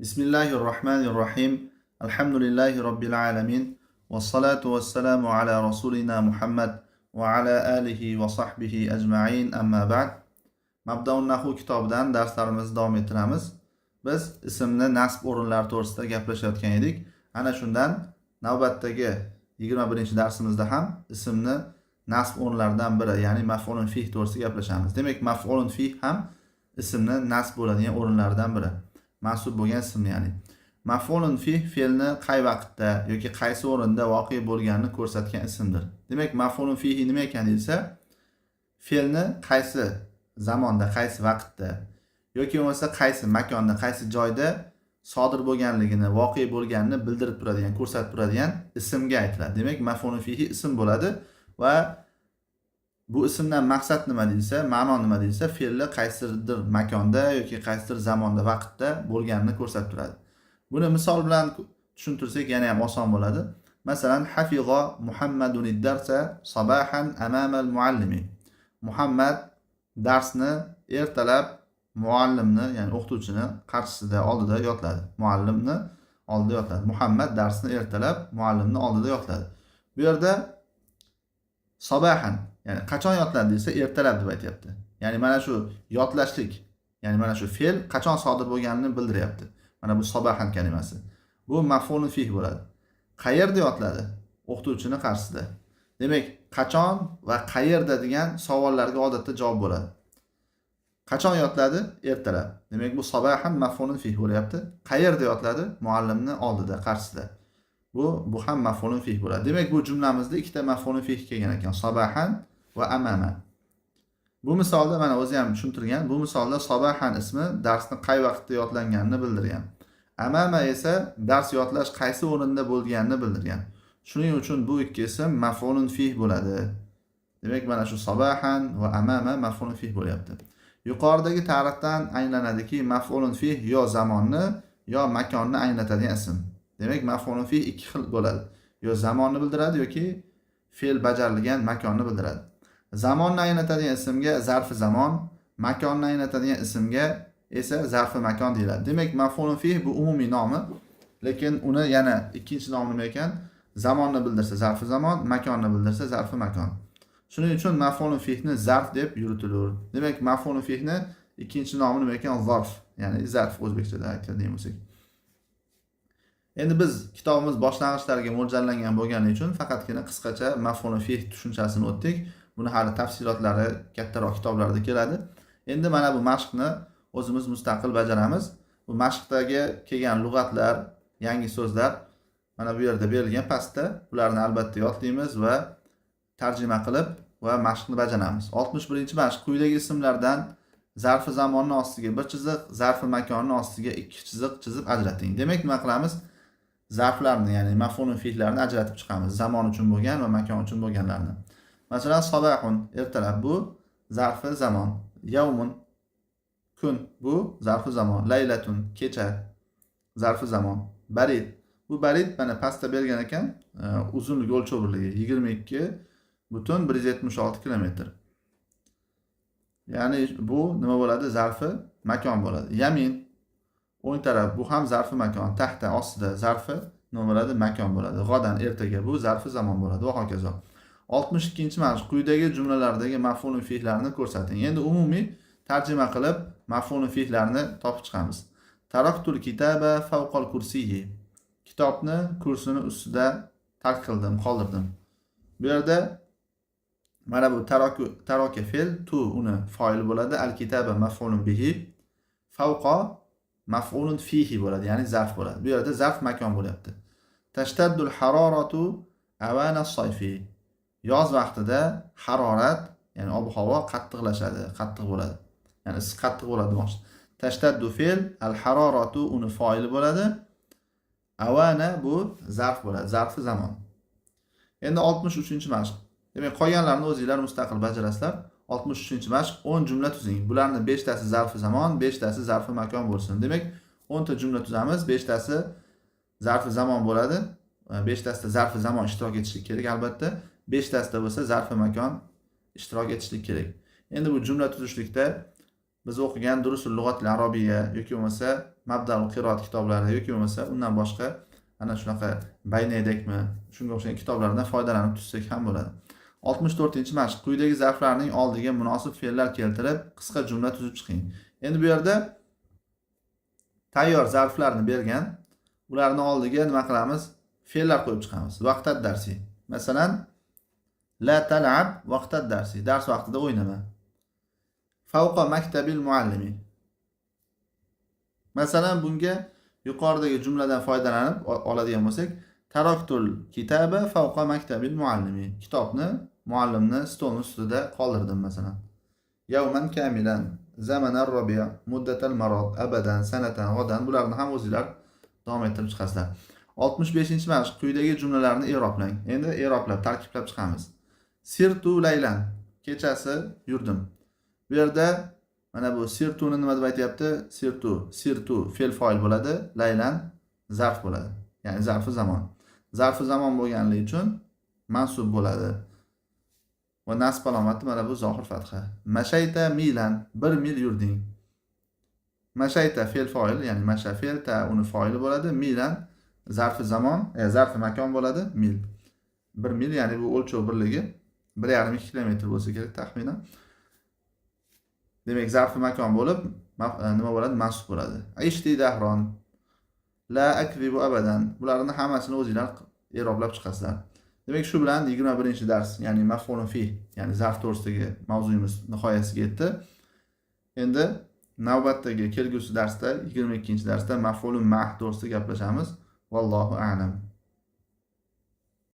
Bismillahir rohmanir rohim. Alhamdulillahi robbil alamin. Vassalatu vassalamu ala rasulina Muhammad va ala alihi va sahbihi ajmain. Amma ba'd. Mabdaun nahu kitobidan darslarimizni davom ettiramiz. Biz ismni nasb o'rinlari to'g'risida gaplashayotgan edik. Ana shundan navbatdagi 21-darsimizda ham ismni nasb o'rinlaridan biri, ya'ni maf'ulun fih to'g'risida gaplashamiz. Demak, maf'ulun fih ham ismni nasb bo'ladigan o'rinlaridan biri. Mansub bo'lgan ismni, ya'ni. Maf'ulun fih fe'lni qay vaqtda yoki qaysi o'rinda voqe bo'lganini ko'rsatgan ismdir. Demak, maf'ulun fihi nima ekan desa, fe'lni qaysi zamonda, qaysi vaqtda yoki bo'lmasa qaysi makonda, qaysi joyda sodir bo'lganligini, voqe bo'lganini bildirib turadigan, ko'rsatib turadigan ismga aytiladi. Demak, maf'ulun fihi ism bo'ladi va bu ismdan maqsad nima deyilsa, ma'no nima deyilsa, fe'lni qaysidir makonda yoki qaysidir zamonda, vaqtda bo'lganini ko'rsatib turadi. Buni misol bilan tushuntirsak, yana ham oson bo'ladi. Masalan, hafiza Muhammadun darsa sabahan amamal muallimi. Muhammad darsni ertalab muallimni, ya'ni o'qituvchini qarshisida, oldida yodladi. Muallimni oldida yodladi. Muhammad darsni ertalab muallimni oldida yodladi. Bu yerda sabahan, ya'ni qachon yodladi desa, ertalab deb aytyapti. Ya'ni mana shu yodlashlik, ya'ni mana shu fe'l qachon sodir bo'lganini bildiryapti. Mana bu sabahan kalimasi. Bu maf'ulun fih bo'ladi. Qayerda yodladi? O'qituvchini qarshisida. Demak, qachon va qayerda degan savollarga odatda javob bo'ladi. Qachon yodladi? Ertalab. Demak, bu sabahan maf'ulun fih bo'lyapti. Qayerda yodladi? Muallimni oldida, qarshisida. Bu ham maf'ulun fih bo'ladi. Demak, bu jumlamizda ikkita maf'ulun fih kelgan ekan. Sabahan va amama. Bu misolda mana o'zi ham tushuntirgan. Bu misolda sabahan ismi darsni qay vaqtda yodlanganini bildirgan. Amama esa dars yodlash qaysi o'rinda bo'lganini bildirgan. Shuning uchun bu ikki ism maf'ulun fih bo'ladi. Demak, mana shu sabahan va amama maf'ulun fih bo'lyapti. Yuqoridagi ta'rifdan anglanadiki, maf'ulun fih yo zamonni, yo makonni anglatadigan ism. Demak, maf'ulun fih ikki xil bo'ladi. Yo zamonni bildiradi yoki fe'l bajarilgan makonni bildiradi. Zamonni anglatadigan ismga zarfi zamon, makonni anglatadigan ismga esa zarfi makon deyiladi. Demak, maf'ulun fih bu umumiy nomi, lekin uni yana ikkinchi nomi nima ekan? Zamonni bildirsa zarfi zamon, makonni bildirsa zarfi makon. Shuning uchun maf'ulun fihni zarf deb yuritilur. Demak, maf'ulun fihni ikkinchi nomi nima ekan? Zarf, ya'ni zarf o'zbekchada aytadigan bo'lsak. Endi biz kitobimiz boshlang'ichlariga mo'ljallangan bo'lgani uchun faqatgina qisqacha maf'ulun fih tushunchasini o'tdik. Buni hali tafsilotlari kattaroq kitoblarda keladi. Endi mana bu mashqni o'zimiz mustaqil bajaramiz. Bu mashqdagi kelgan lug'atlar, yangi so'zlar mana bu yerda berilgan pastda. Ularni albatta yodlaymiz va tarjima qilib va mashqni bajaramiz. 61-mashq. Quyidagi ismlardan zarfi zamonni ostiga bir chiziq, zarfi makonni ostiga ikki chiziq chizib ajrating. Demak, nima qilamiz? Zarflarni, ya'ni maf'ulun fihlarni ajratib chiqamiz. Zamon uchun bo'lgan va makon uchun bo'lganlarni. Masalan, sabahun ertalab, bu zarfi zamon. Yawmun kun, bu zarfi zamon. Laylatun kecha, zarfi zamon. Barid, bu barid mana pastda bergan ekan, uzunligi o'lchov birligi 22,176 kilometr. Ya'ni bu nima bo'ladi? Zarfi makon bo'ladi. Yamin o'ng taraf, bu ham zarfi makon. Tahta ostida, zarfi nima bo'ladi? Makon bo'ladi. G'odan ertaga, bu zarfi zamon bo'ladi va hokazo. 62-mashq. Quyidagi jumlalardagi maf'ulun fihlarni ko'rsating. Endi umumiy tarjima qilib maf'ulun fihlarni topib chiqamiz. Taraktul kitaba fawqal kursiyyi. Kitobni kursini ustida tark qildim, qoldirdim. Bu yerda mana bu taroku, taroka fe'l, tu uni foil bo'ladi, al kitaba maf'ulun bihi, fawqa maf'ulun fihi bo'ladi, ya'ni zarf bo'ladi. Bu yerda zarf makon bo'lyapti. Tashtaddul haroratu avana sayfi. Yoz vaqtida harorat, ya'ni ob-havo qattiqlashadi, qattiq bo'ladi. Ya'ni issiq qattiq bo'ladi demoqchi. Tashtaddu fe'l, al haroratu uni foili bo'ladi. Avana bu zarf bo'ladi, zarfi zamon. Endi 63-mashq. Demak, qolganlarni o'zinglar mustaqil bajarasizlar. 63-mashq. 10 jumla tuzing. Bularni 5 tasi zarfi zamon, 5 tasi zarfi makon bo'lsin. Demak, 10 ta jumla tuzamiz, 5 tasi zarfi zamon bo'ladi. 5 tasida zarfi zamon ishtirok etishlik kerak albatta. 5 tasida bo'lsa zarfi makon ishtirok etishlik kerak. Endi bu jumla tuzishlikda biz o'qigan Durusul lug'atil arabiyya yoki bo'lmasa Mabdal qiroat kitoblari yoki bo'lmasa undan boshqa ana shunaqa Baynaydakmi, shunga o'xshagan kitoblardan foydalanib tuzsak ham bo'ladi. 64-mashq. Quyidagi zarflarning oldiga munosib fe'llar keltirib, qisqa jumla tuzib chiqing. Endi bu yerda tayyor zarflarni bergan. Ularni oldiga nima qilamiz? Fe'llar qo'yib chiqamiz. Vaqtat darsi. Masalan, la tal'ab vaqtat darsi. Dars vaqtida o'ynama. Fawqa maktabil muallimi. Masalan, bunga yuqoridagi jumladan foydalanib oladigan bo'lsak, taraktul kitaba fawqa maktabil muallimi. Kitobni muallimni stolni ustida qoldirdim, masalan. Yawman kamilan, zamanar robiya, muddatal marad, abadan, sanatan, g'odan, bularni ham o'zinglar davom ettirib chiqasizlar. 65-mashq. Quyidagi jumlalarni i'roblang. Endi i'roblab, tarkiblab chiqamiz. Sirtu laylan. Kechasi yurdim. Bu yerda mana bu sirtuni nima deb aytyapti? Sirtu, sirtu fe'l foil bo'ladi, laylan zarf bo'ladi. Ya'ni zarfi zamon. Zarfi zamon bo'lganligi uchun mansub bo'ladi. Va nasb alomati mana bu zohir fatha. Mashayta milan, 1 mil yurding. Mashayta fe'l foil, ya'ni masha fe'l, ta uni foili bo'ladi. Milan zarfi zamon, zarfi makon bo'ladi, mil. 1 mil, ya'ni bu o'lchov birligi 1,5-2 kilometr bo'lsa kerak taxminan. Demak, zarfi makon bo'lib, nima bo'ladi? Mansub bo'ladi. Ishti dahron. La akzibu abadan. Bularni hammasini o'zinglar i'roblab chiqasizlar. Demak, shu bilan 21-dars, ya'ni maf'ulun fih, ya'ni zarf to'g'risidagi mavzuyimiz nihoyasiga yetdi. Endi navbatdagi kelgusi darsda, 22-darsda maf'ulun ma'h to'g'risida gaplashamiz. Vallohu a'lam.